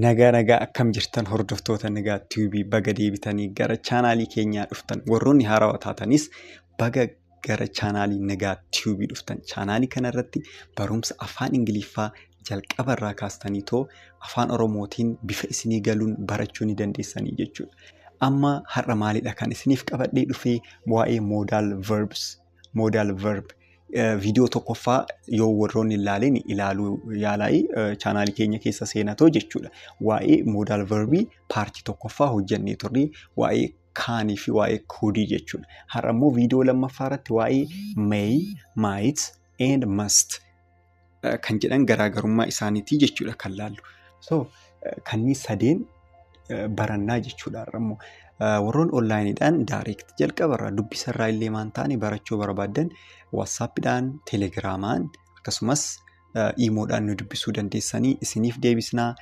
Nagaa nagaa, akkam jirtan hordoftoota Nagaa Tube? Baga deebitanii gara chaanaalii keenyaa dhuftan. Warroonni haarawaa taatanis baga gara chaanaalii Nagaa Tube dhuftan. Chaanaalii kanarratti barumsa afaan Ingiliffaa jalqaba irraa kaastanii too afaan Oromootiin bifa isinii galuun barachuu ni dandeessanii jechuudha. Amma har'a maalidha kan isiniif qabadhee dhufee? Waa'ee modal verbs. Modal verb viidiyoo tokkoffaa yoo warroonni ilaalin ilaaluu yaalaa'ii, chaanaalii keenya keessa seenatoo jechuudha. Waa'ee modal verbii paartii tokkoffaa hojjennee turre, waa'ee canii fi waa'ee couldii jechuudha. Har'a immoo viidiyoo lammaffaa irratti waa'ee may, might and must kan jedhan garaagarummaa isaaniitii jechuudha kan laallu. So kanneen sadeen barannaa jechuudha har'a immoo. Warroon onlaayiniidhaan direct jalqabarraa dubbisarraa illee maan taane barachuu barbaaddan WhatsAppiidhaan, Telegramaan, akkasumas IMOdhaan nu dubbisuu dandeessanii, isiniif deebisnaa,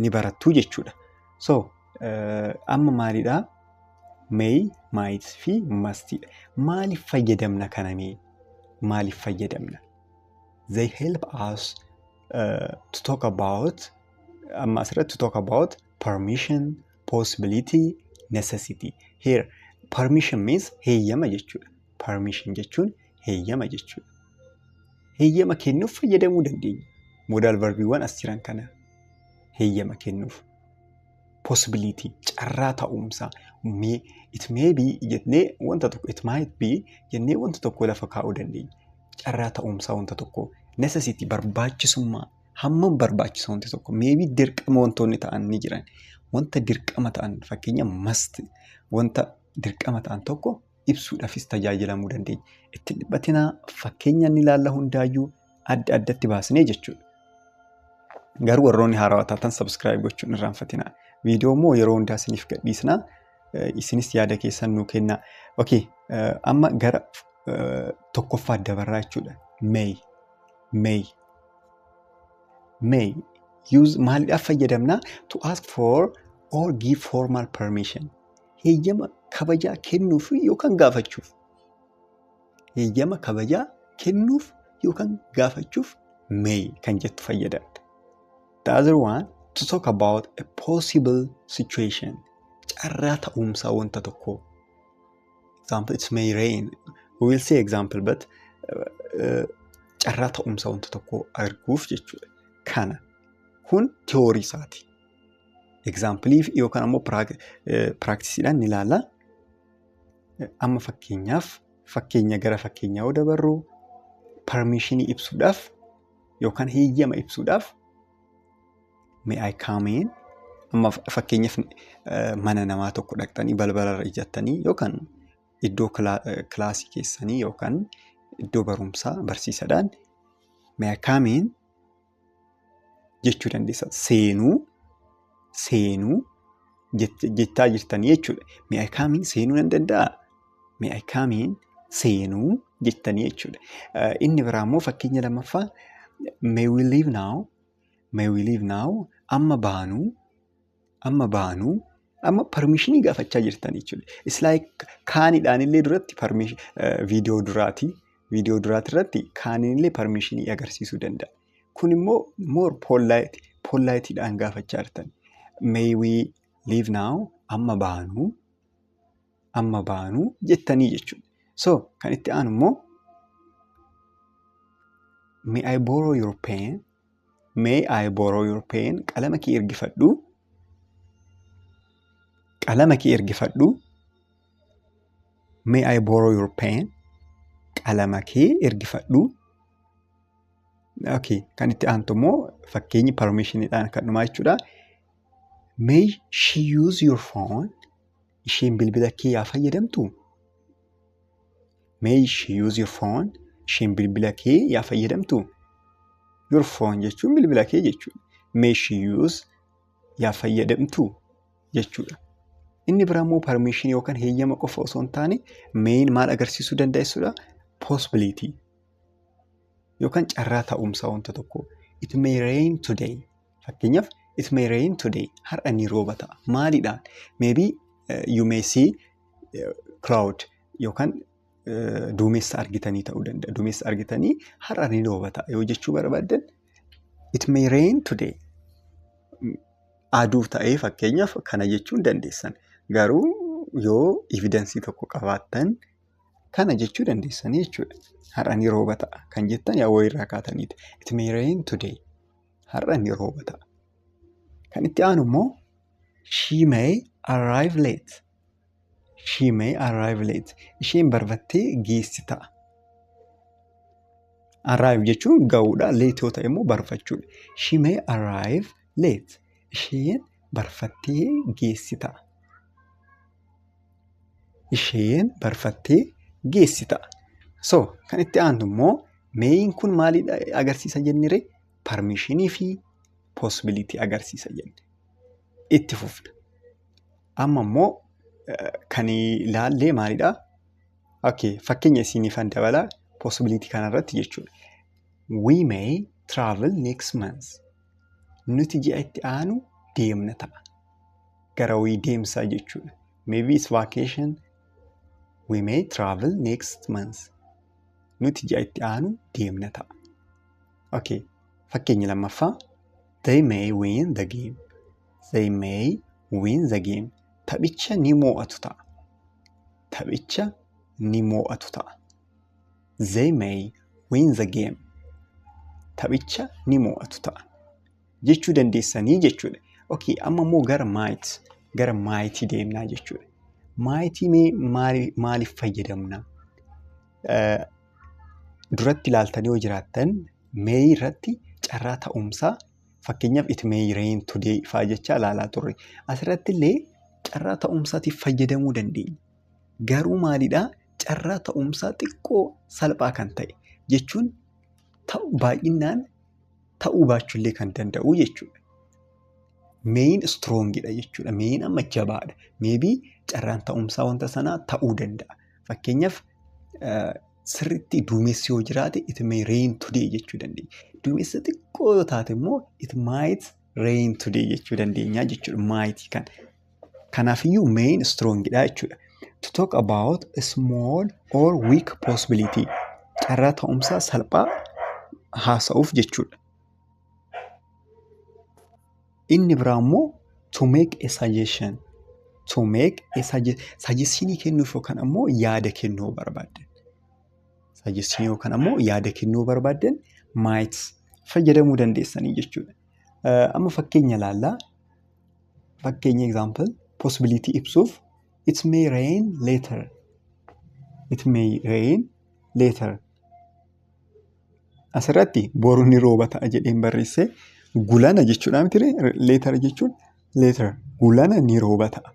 ni barattu jechuudha. So amma maalidhaa? May, might fi mustidha. Maaliif fayyadamna kana mee? Maaliif fayyadamna? They help us to talk about, amma asirratti, to talk about permission, possibility, necessity. Here permission means heeyyama jechuudha. Permission jechuun heeyyama jechuudha. Heeyyama kennuuf fayyadamuu dandeenya. Modal verbiiwwan as jiran kana heeyyama kennuuf. Possibility, carraa ta'umsaa. May, it may be jennee wanta tokko, it might be jennee wanta tokko lafa kaa'uu dandeenya. Carraa ta'umsaa wanta tokko. Necessity, barbaachisummaa. Hammam barbaachisa wanti tokko? Maybe dirqama wantoonni ta'an ni jiran. Wanta dirqama ta'an, fakkeenya must, wanta dirqama ta'an tokko ibsuudhaafis tajaajilamuu dandeenya. Itti dhiphatinaa, fakkeenya inni ilaalla hundaayyuu adda addatti baasnee jechuudha. Garuu warroonni haarawaa taatan subscribe gochuun irraanfatinaa. Viidiyoo immoo yeroo hundaa isiniif gadhiisnaa. Isinis yaada keessan nuu kennaa. Okay, amma gara tokkoffaa dabarraa jechuudha. May. May. May. Use maaliidhaaf fayyadamnaa? To ask for or give formal permission. Heeyyama kabajaa kennuuf yookaan gaafachuuf. Heeyyama kabajaa kennuuf yookaan gaafachuuf may kan jettu fayyadamna. The other one, to talk about a possible situation. Carraa ta'umsaa wanta tokkoo. Example, it may rain. We will see example, but carraa ta'umsaa wanta tokkoo arguuf jechuudha. Kana kun tiyoorii isaati. Examplii yookaan ammoo practiceiidhaan ni ilaalla. Amma fakkeenyaaf, fakkeenya gara fakkeenyaa yoo dabarru, permissionii ibsuudhaaf yookaan heeyyama ibsuudhaaf "May I come in?" Amma fakkeenyaaf mana namaa tokko dhaqxanii balbalarra ijattanii yookaan iddoo kilaasii keessanii yookaan iddoo barumsaa barsiisadhaan "May I come in?" jechuu dandeessa. Seenuu seenuu jettaa jirtanii jechuudha. "May I come in?" Seenuu nan danda'aa? "May I come in?" Seenuu jettanii jechuudha. Inni biraa immoo fakkeenya lammaffaa, "May we leave now?" "May we leave now?" Amma baanuu, amma baanuu. Amma permissionii gaafachaa jirtan jechuudha. It's like caniidhaan illee duratti, viidiyoo duraati. Viidiyoo duraati irratti caniin illee permissionii agarsiisuu danda'a. Kun immoo more polite, politeiidhaan gaafachaa jirtan. "May we leave now?" Amma baanuu, amma baanuu jettanii jechuudha. So kan itti aanu immoo, "May I borrow your pen?" "May I borrow your pen?" Qalama kee ergifadhu. Qalama kee ergifadhu. "May I borrow your pen?" Qalama kee ergifadhu. Okay, kan itti aantu immoo fakkeenyi permissioniidhaan kan dhumaa jechuudha. "May she use your phone?" Isheen bilbila kee yaa fayyadamtu? "May she use your phone?" Isheen bilbila kee yaa fayyadamtu? Your phone jechuun bilbila kee jechuudha. May she use, yaa fayyadamtu jechuudha. Inni biraa immoo permission yookaan heeyyama qofa osoo hin taane mayn maal agarsiisuu danda'a jechuudha? Possibility yookaan carraa ta'umsaa wanta tokkoo. It may rain today. Fakkeenyaaf, it may rain today. Har'a ni rooba ta'a. Maaliidhaan? Maybe you may see cloud yookaan duumessa argitanii ta'uu danda'a. Duumessa argitanii har'a ni rooba ta'a yoo jechuu barbaaddan, "It may rain today." Aduu ta'ee fakkeenyaaf kana jechuu hin dandeessan. Garuu yoo evidence tokko qabaattan kana jechuu dandeessanii jechuudha. Har'a ni rooba ta'a kan jettan yaa wayirraa kaataniiti. It may rain today. Har'a ni rooba ta'a. Kan itti aanu immoo she may arrive late. She may arrive late. Isheen barfattee geessi ta'a. Arrive jechuun ga'uudha. Late yoo ta'e immoo barfachuudha. She may arrive late. Isheen barfattee geessi ta'a. Isheen barfattee geessi ta'a. So kan itti aanu immoo mayin kun maalidha agarsiisa jennire? Permissionii fi possibility agarsiisa jenne. Itti fufna. Amma immoo kan ilaallee maalidha? Okay, fakkeenya isiniifan dabalaa possibility kanarratti jechuudha. We may travel next month. Nuti ji'a itti aanu deemna ta'a. Gara wayii deemsaa jechuudha. Maybe it's vacation. We may travel next month. Nuti ji'a itti aanu deemna ta'a. Okay, fakkeenya lammaffaa. They may win the game. They may win the game. Taphicha ni mo'atu ta'a. Taphicha ni mo'atu ta'a. They may win the game. Taphicha ni mo'atu ta'a. Jechuu dandeessanii jechuudha. Okay, amma immoo gara might, gara mightii deemnaa jechuudha. Mightii mee maaliif fayyadamna? Duratti ilaaltanii yoo jiraattan may irratti carraa ta'umsaa, fakkeenyaaf "it may rain today" fa'aa jecha ilaalaa turre. Asirratti illee carraa ta'umsaatiif fayyadamuu dandeenya. Garuu maalidhaa, carraa ta'umsaa xiqqoo salphaa kan ta'e jechuun ta'u baay'inaan ta'uu baachuullee kan danda'u jechuudha. Mayin strongidha jechuudha. Mayin amma jabaadha. Maybe carraan ta'umsaa wanta sanaa ta'uu danda'a. Fakkeenyaaf sirriitti duumessi yoo jiraate "it may rain today" jechuu dandeenya. Duumessa xiqqoo yoo taate immoo "it might rain today" jechuu dandeenya jechuudha. Might kan. Kanaafiyyuu mayin strongidha jechuudha. To talk about a small or weak possibility. Carraa ta'umsaa salphaa haasa'uuf jechuudha. Inni biraa immoo to make a suggestion. To make a suggestionii kennuuf yookaan ammoo yaada kennuu barbaaddan. Suggestionii yookaan ammoo yaada kennuu barbaaddan might fayyadamuu dandeessanii jechuudha. Amma fakkeenya ilaallaa. Fakkeenya, example, possibility ibsuuf "it may rain later. It may rain later." Asirratti boru ni rooba ta'a jedheen barreessee, gulana jechuudha miti, later jechuun later, gulana ni rooba ta'a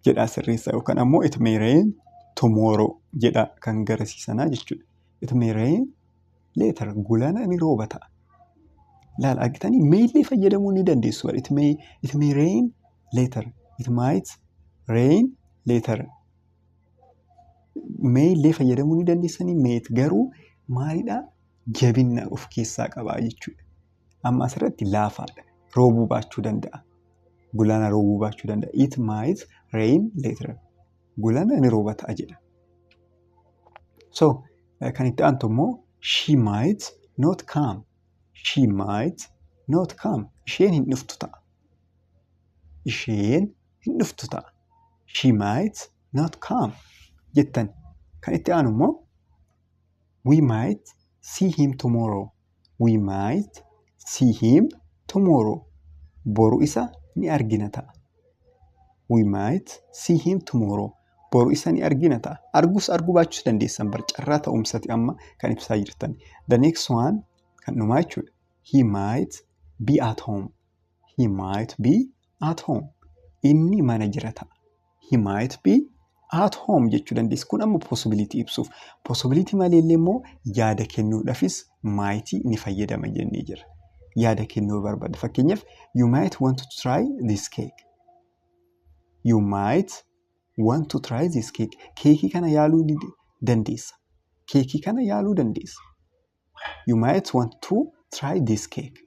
jedha sirreessa, yookaan ammoo "it may rain tomorrow" jedha kan garasiisanaa jechuudha. "It may rain later", gulana ni rooba ta'a. Laal, argitanii, mayillee fayyadamuu ni dandeessu. It may rain later. It might rain later. Mayillee fayyadamuu ni dandeessanii, might garuu maalidhaa, jabina of keessaa qabaa jechuudha. Amma asirratti laafaadha. Roobuu baachuu danda'a. Gulana roobuu baachuu danda'a. "It might rain later." Gulana ni rooba ta'a jedha. So kan itti aantu immoo she might not come. She might not come. Isheen hin dhuftu ta'a. Isheen hin dhuftu ta'a. "She might not come" jettan. Kan itti aanu immoo we might see him tomorrow. We might see him tomorrow. Boru isa ni argina ta'a. We might see him tomorrow. Boru isa ni argina ta'a. Arguus arguu baachuus dandeessan bar, carraa ta'umsati amma kan ibsaa jirtan. The next one kan dhumaa jechuudha. He might be at home. He might be at home. Inni mana jira ta'a. "He might be at home" jechuu dandeessi. Kun amma possibility ibsuuf. Possibility maleellee immoo yaada kennuudhaafis might ni fayyadama jennee jira. Yaada kennuu barbaada. Fakkeenyaaf, "You might want to try this cake. You might want to try this cake." Keekii kana yaaluu ni dandeessa. Keekii kana yaaluu dandeessa. "You might want to try this cake."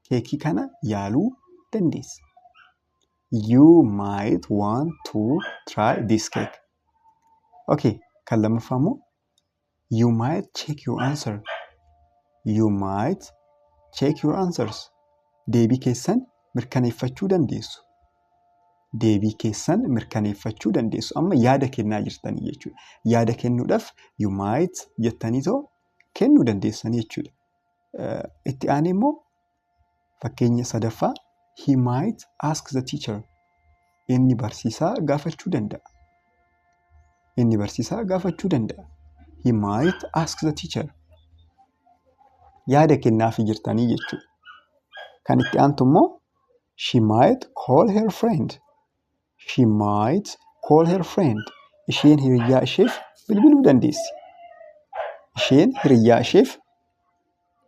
Keekii kana yaaluu dandeessa. "You might want to try this cake." Okay, kan lammaffaa immoo "You might check your answer. You might check your answers." Deebii keessan mirkaneeffachuu dandeessu. Deebii keessan mirkaneeffachuu dandeessu. Amma yaada kennaa jirtanii jechuudha. Yaada kennuudhaaf "you might" jettaniitoo kennuu dandeessanii jechuudha. Itti aanee immoo fakkeenya sadaffaa, he might ask the teacher. Inni barsiisaa gaafachuu danda'a. Inni barsiisaa gaafachuu danda'a. He might ask the teacher. Yaada kennaafii jirtanii jechuudha. Kan itti aantu immoo, she might call her friend. She might call her friend. Isheen hiriyyaa isheef bilbiluu dandeessi. Isheen hiriyyaa isheef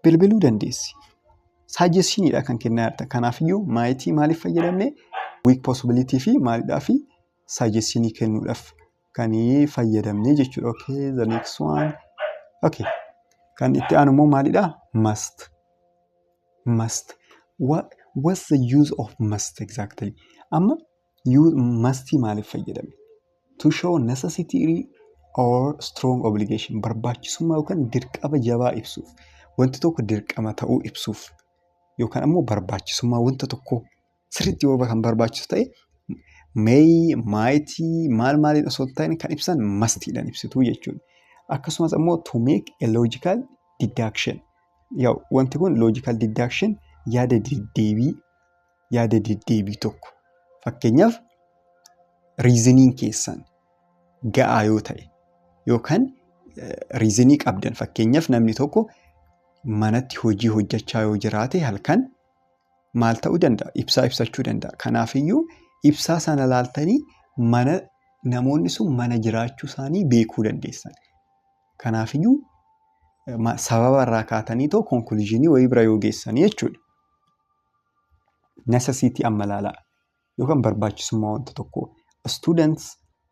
bilbiluu dandeessi. Suggestioniidha kan kennaa jirtan. Kanaafiyyuu mightii maaliif fayyadamne? Weak possibility fi maalidhaa fi suggestionii kennuudhaaf kan fayyadamne jechuudha. Okay, the next one. Okay. Kan itti aanu immoo maalidhaa? Must. Must. What's the use of must exactly? Amma mustii maaliif fayyadamne? To show necessity or strong obligation. Barbaachisummaa yookaan dirqama jabaa ibsuuf. Wanti tokko dirqama ta'uu ibsuuf yookaan ammoo barbaachisummaa wanta tokkoo sirriitti yoo kan barbaachisu ta'e, may, mightii, maal maaliin osoo hin ta'in kan ibsan mustiidhaan ibsituu jechuudha. Akkasumas ammoo to make a logical deduction. Yaa, wanti kun logical deduction, yaada deddeebii tokko. Fakkeenyaaf, reasoniin keessan ga'aa yoo ta'e yookaan reasonii qabdan, fakkeenyaaf, namni tokko manatti hojii hojjechaa yoo jiraate, halkan maal ta'uu danda'a? Ibsaa ibsachuu danda'a. Kanaafiyyuu ibsaa sana laaltanii mana namoonni sun mana jiraachuu isaanii beekuu dandeessan. Kanaafiyyuu sababa irraa kaatanii too conclusionii wayii bira yoo geessanii jechuudha. Necessity amma ilaalaa yookaan barbaachisummaa wanta tokkoo. Students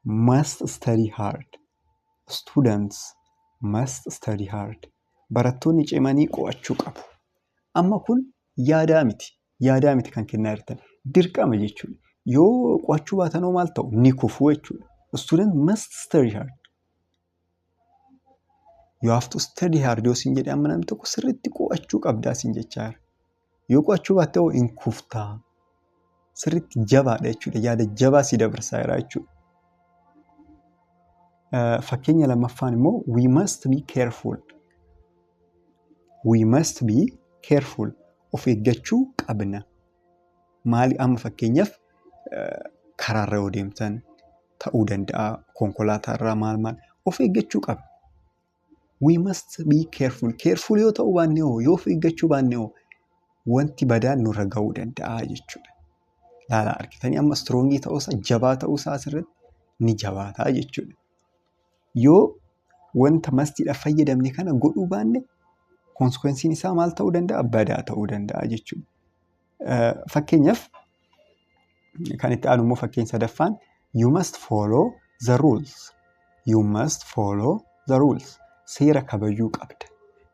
must study hard. Students must study hard. Barattoonni cimanii qo'achuu qabu. Amma kun yaadaa miti. Yaadaa miti kan kennaa jirtan. Dirqama jechuudha. Yoo qo'achuu baatan maal ta'u? Ni kufu jechuudha. Student must study hard. You have to study hard yoo siin jedhe, amma namni tokko sirriitti qo'achuu qabdaa siin jechaa jira. Yoo qo'achuu baatte hoo hin kuftaa. Sirriitti jabaadha jechuudha. Yaada jabaa si dabarsaa jira jechuudha. Fakkeenya lammaffaan immoo, we must be careful. We must be careful. Of eeggachuu qabna. Maali? Amma fakkeenyaaf, karaarra yoo deemtan ta'uu danda'a, konkolaataarraa maal maal of eeggachuu qabna. We must be careful. Careful yoo ta'uu baanne hoo, yoo of eeggachuu baanne hoo, wanti badaan nurra ga'uu danda'a jechuudha. Laalaa, argitanii, amma strongii ta'uusaa, jabaa ta'uusaa asirratti ni jabaataa jechuudha. Yoo wanta mustiidhaaf fayyadamne kana godhuu baanne, consequenceiin isaa maal ta'uu danda'a? Badaa ta'uu danda'a jechuudha. Fakkeenyaaf, kan itti aanu immoo fakkeenya sadaffaan, you must follow the rules. You must follow the rules. Seera kabajuu qabda.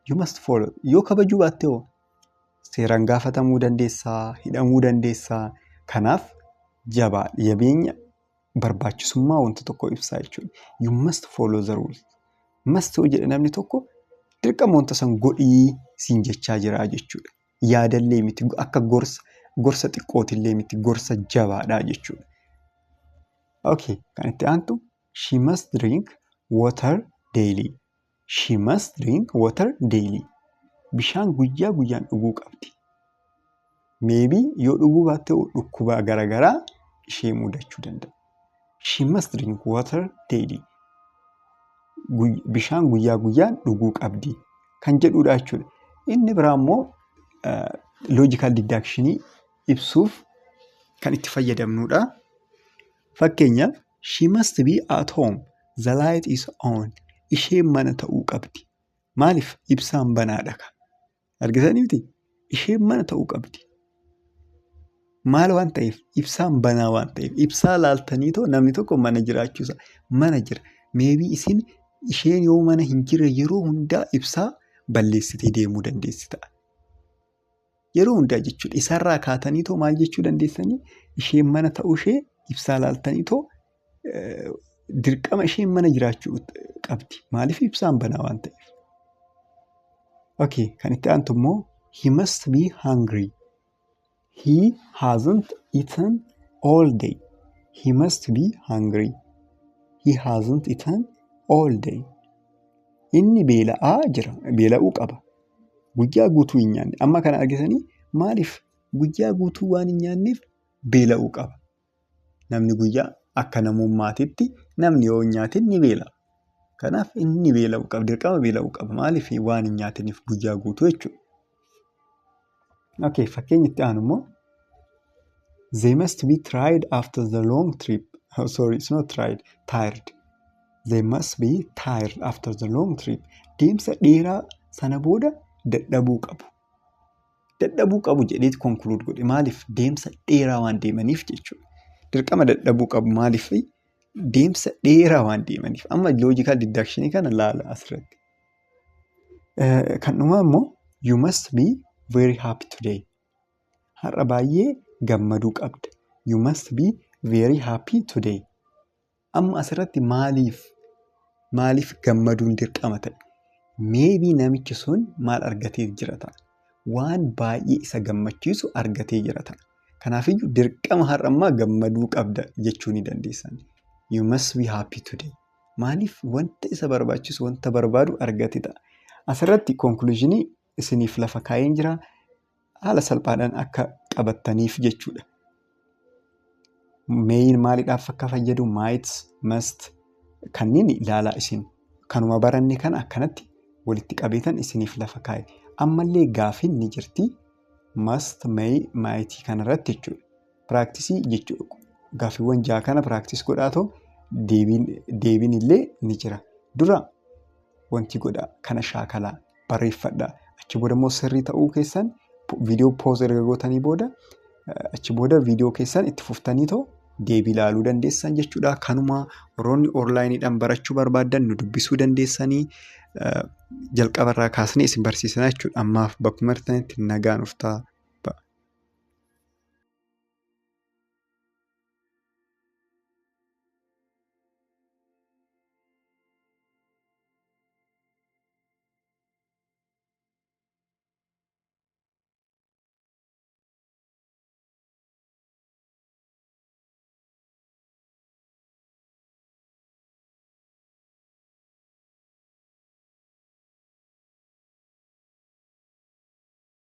You must follow. Yoo kabajuu baatte hoo, seeraan gaafatamuu dandeessaa, hidhamuu dandeessaa. Kanaaf jabaa jabeenya barbaachisummaa wanta tokkoo ibsaa jechuudha. You must follow the rules. Must yoo jedhe namni tokko, dirqama wanta san godhii siin jechaa jira jechuudha. Yaadallee miti, akka gorsa xiqqootillee miti, gorsa jabaadha jechuudha. Okay, kan itti aantu, she must drink water daily. She must drink water daily. Bishaan guyyaa guyyaan dhuguu qabdi. Maybe yoo dhuguu baatte dhukkuba garaagaraa ishee mudachuu danda'a. She must drink water daily. Bishaan guyyaa guyyaan dhuguu qabdi kan jedhudha jechuudha. Inni biraa immoo logical deductionii ibsuuf kan itti fayyadamnudha. Fakkeenyaaf, she must be at home. The light is on. Isheen mana ta'uu qabdi. Maaliif? Ibsaan banaadha. Argitanii miti? Isheen mana ta'uu qabdi. Maal waan ta'eef? Ibsaan banaa waan ta'eef. Ibsaa laaltanii too namni tokko mana jiraachuusaa, mana jira. Maybe isin isheen yoo mana hin jirre yeroo hundaa ibsaa balleessitee deemuu dandeessi ta'a. Yeroo hundaa jechuudha. Isarraa kaatanii too maal jechuu dandeessanii? Isheen mana ta'uu ishee ibsaa laaltanii too dirqama isheen mana jiraachuu qabdi. Maaliif? Ibsaan banaa waan ta'eef. Okay, kan itti aantu immoo, he must be hungry. He hasn't eaten all day. He must be hungry. He hasn't eaten all day. Inni beela'aa jira. Beela'uu qaba. Guyyaa guutuu hin nyaanne. Amma kana argitanii, maaliif guyyaa guutuu waan hin nyaanneef beela'uu qaba. Namni guyyaa akka namummaatitti namni yoo hin nyaatin ni beela'a. Kanaaf inni beela'uu qaba. Dirqama beela'uu qaba. Maaliif? Waan hin nyaatiniif guyyaa guutuu jechuudha. Okay, fakkeenyi itti aanu immoo, they must be tried after the long trip. Oh, sorry, it's not tried, tired. They must be tired after the long trip. Deemsa dheeraa sana booda dadhabuu qabu. Dadhabuu qabu jedheeti conclude godhe. Maaliif? Deemsa dheeraa waan deemaniif jechuudha. Dirqama dadhabuu qabu. Maaliif? Deemsa dheeraa waan deemaniif. Amma logical deduction kana laala asirratti. Kan dhumaa immoo, you must be very happy today. Har'a baay'ee gammaduu qabda. You must be very happy today. Amma asirratti maaliif gammaduun dirqama ta'e? Maybe namichi sun maal argatee jira ta'a? Waan baay'ee isa gammachiisu argatee jira ta'a. Kanaafiyyuu dirqama har'a ammaa gammaduu qabda jechuu ni dandeessan. You must be happy today. Maaliif? Wanta isa barbaachisu, wanta barbaadu argate ta'a. Asirratti conclusionii isiniif lafa kaa'een jira. Haala salphaadhaan akka qabattaniif jechuudha. Mayin maaliidhaaf akka fayyadu, might, must kanneen ilaalaa isin. Kanuma baranne kana akkanatti walitti qabeetan isiniif lafa kaa'e. Ammallee gaafiin ni jirti. Must, may, might kanarratti jechuudha. Practice jechuudha. Gaaffiiwwan ja'a kana practice godhaatoo deebiin illee ni jira. Dura wanti godhaa kana shaakalaa, barreeffadhaa. Achi booda immoo sirrii ta'uu keessan viidiyoo pause erga gootanii booda, achi booda viidiyoo keessan itti fuftanii too deebii ilaaluu dandeessan jechuudha. Kanuma warroonni onlineiidhaan barachuu barbaaddan nu dubbisuu dandeessanii, jalqabarraa kaasnee isin barsiisna jechuudha. Ammaaf bakkuma jirtanitti nagaan nuuf ta'a.